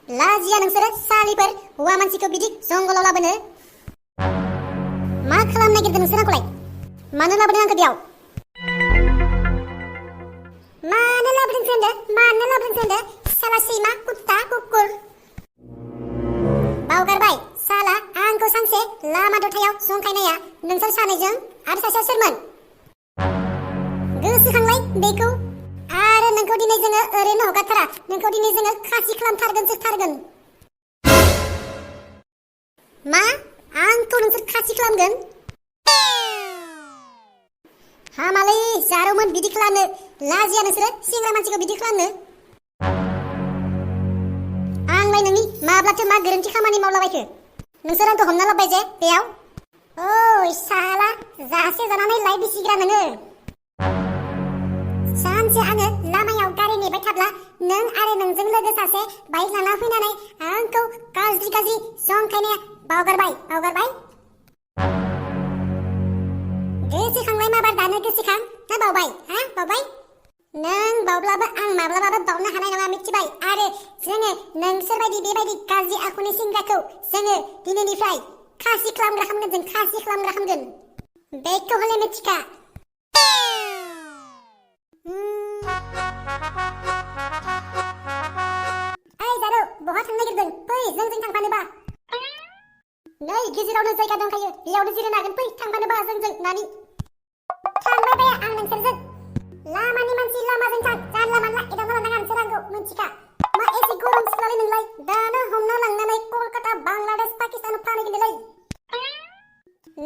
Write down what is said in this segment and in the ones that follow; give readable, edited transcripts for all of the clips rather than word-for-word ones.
लाजिया नोंसोरो सालिफोर हौवा मानसिखौ बिदि जंगलाव लाबोनो? मा खालामनो नागिरदों नोंसोर आंखौलाय? मानो लाबोदों आंखौ बेयाव? मानो लाबोदों होनदो? मानो लाबोदों होनदो? साला सैमा कुत्ता कुकुर। बावगारबाय साला आंखौ सानसे लामा दथायाव जंखायनाया नोंसोर सानैजों आरो सासेया सोरमोन? गोसोखांलाय बेखौ। आरो नोंखौ दिनै जोङो ओरैनो हगारथारा। नोंखौ दिनै जोङो खासि खालामथारगोन। मा? आंखौ नोंसोर खासि खालामगोन? हामालै जारौमोन बिदि खालामनो। लाजिया नोंसोरो सेंग्रा मानसिखौ बिदि खालामनो? आंलाय नोंनि माब्लाथो मा गोरोन्थि खामानि मावलाबायखो? नोंसोर आंखौ हमना लाबोबाय जे बेयाव? ओइ साला जासे जानानै लाइ बिसिग्रा नोङो। सानसे आङो लामायाव गारि नेबाय थाब्ला नों आरो नोंजों लोगो सासे बाइक लाना फैनानै आंखौ गाज्रि जंखायनाया बावगारबाय? गोसोखांलाय माबार दानो गोसोखां ना बावबाय? बावबाय? नों बावब्लाबो आं माब्लाबाबो बावनो हानाय नङा मिथिबाय। आरो जोङो नोंसोरबायदि बेबायदि गाज्रि आखुनि सेंग्राखौ जोङो दिनैनिफ्राय खासि खालामग्रा खालामगोन। बेखौ हले मिथिखा। ओइ जारौ बहा थांनो नागिरदों? फै जोंजों थांफानोबा। नै गेजेरावनो जायगा दंखायो, बेयावनो जिरायनो हागोन। फै थांफानोबा जोंजों नानि। थांबाय बाया आं नोंसोरजों। लामानि मानसि लामाजों थां। जानला मानला एदावना लानाङा नोंसोर आंखौ मिथिखा। मा एसे गरम सिख्लालै नोंलाय? दानो हमना लांनानै कलकाता बांलादेश पाकिस्तानाव फानहैगोनलै।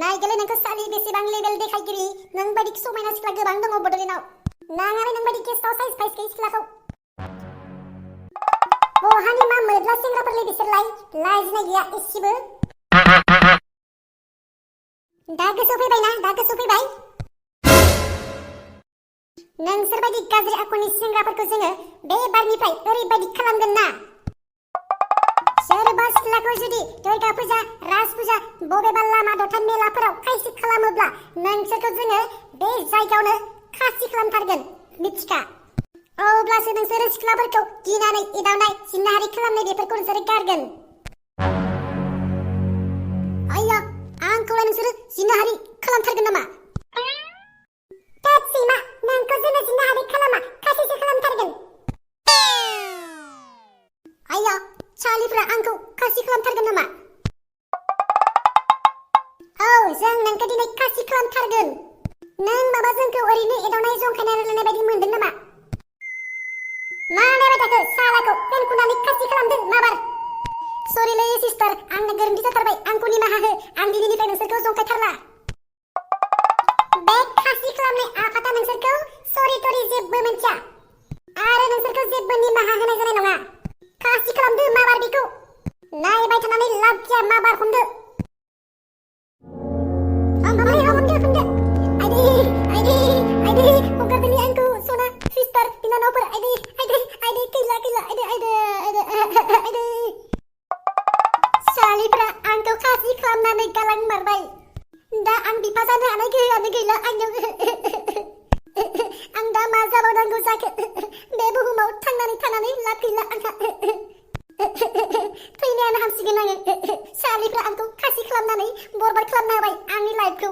नायगोलै नोंखौ सालि बेसेबां लेभेल देखायगिरि। नों बायदि समायना सिख्ला गोबां दङ बड'लेण्डआव। नाङालै नों बायदि गेसाव साइज गैयै सिख्लाखौ। बहानि मा मोद्ला सेंग्राफोरलै बिसोरलाय? लाजिनाय गैया एसेबो। दा गोसोआव फैबायना? नोंसोर बायदि गाज्रि आखुनि सेंग्राफोरखौ जोङो बे बारनिफ्राय ओरैबायदि खालामगोन ना। सोरबा सिख्लाखौ जुदि दुर्गा फुजा, राज फुजा, बबेबा लामा दथा मेलाफोराव खायसो खालामोब्ला नोंसोरखौ जोङो बे जायगायावनो खासि खालामथारगोन मिथिखा। अब्लासो नोंसोरो सिख्लाफोरखौ गिनानै एदावनाय, जिनाहारि खालामनाय बेफोरखौ नोंसोरो गारगोन। आइया आंखौलाय नोंसोरो जिनाहारि खालामथारगोन नामा? सैमा नोंखौ जोङो जिनाहारि खालामा, खासिसो खालामथारगोन। आइया सालिफ्रा आंखौ खासि खालामथारगोन नामा? औ जों नोंखौ दिनै खासि खालामथारगोन। नों माबा जोंखौ ओरैनो एदावनाय जंखायनाय रायलायनाय बायदि मोनदों नामा? मा नायबाय थाखो? सालाखौ पेनखुनानै खासि खालामदों माबार। सरिलै सिस्टार, आंनो गोरोन्थि जाथारबाय। आंखौ निमाहा हो। आं दिनैनिफ्राय नोंसोरखौ जंखायथारला। बे खासि खालामनाय आफादा नोंसोरखौ सरि थरि जेबो मिथिया आरो नोंसोरखौ जेबो निमाहा होनाय जानाय नङा। खासि खालामदो माबार बेखौ। नायबाय थानानै लाब गैया माबार हमदो। हमदो। आइदै हगारदोलै आंखौ सना सिस्टार बिनानावफोर। आइदै गैला आइदै। सालिफ्रा आंखौ खासि खालामनानै गालांमारबाय। दा आं बिफा जानो हानाय गोहोआनो गैला आंनियाव। आं दा मा जाबावनांगौ जाखो? बे बुहुमाव थांनानै थानानै लाब गैला आंहा। थैनायानो हामसिगोन आङो। सालिफ्रा आंखौ खासि खालामनानै बरबाद खालामना होबाय आंनि लाइफखौ।